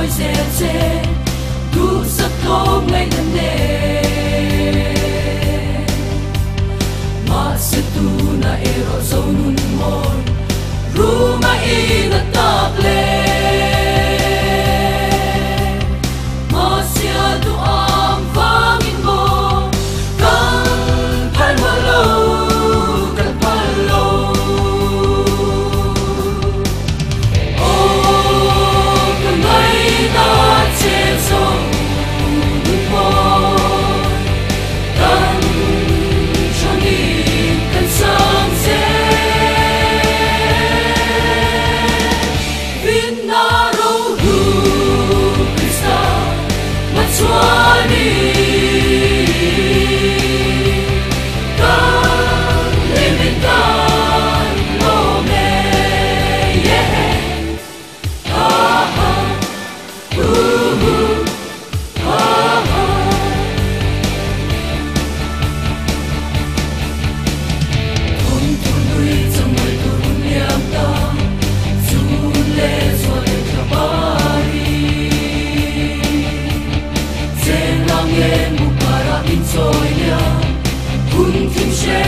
mawi zel che duhsak tlawm ngaihna nen. Mahse tuna erawh zo nun mawi ruma in a tak le. Mahse a duham vangin maw kan phal mual lo, kan phal lo. Aw ka ngaihna che zo nun mawi kan chawnin kan sang zel. Vinna rohlu Krista hmachhuani kan hlimin kan lawm e, yeah. Ha ha, hu hu, ha ha. Thawnthu hlui changmai tur hun liam ta, chun leh zual leh thla pari. Cheng lang ngen buk parah in chawi liam, hun thim hre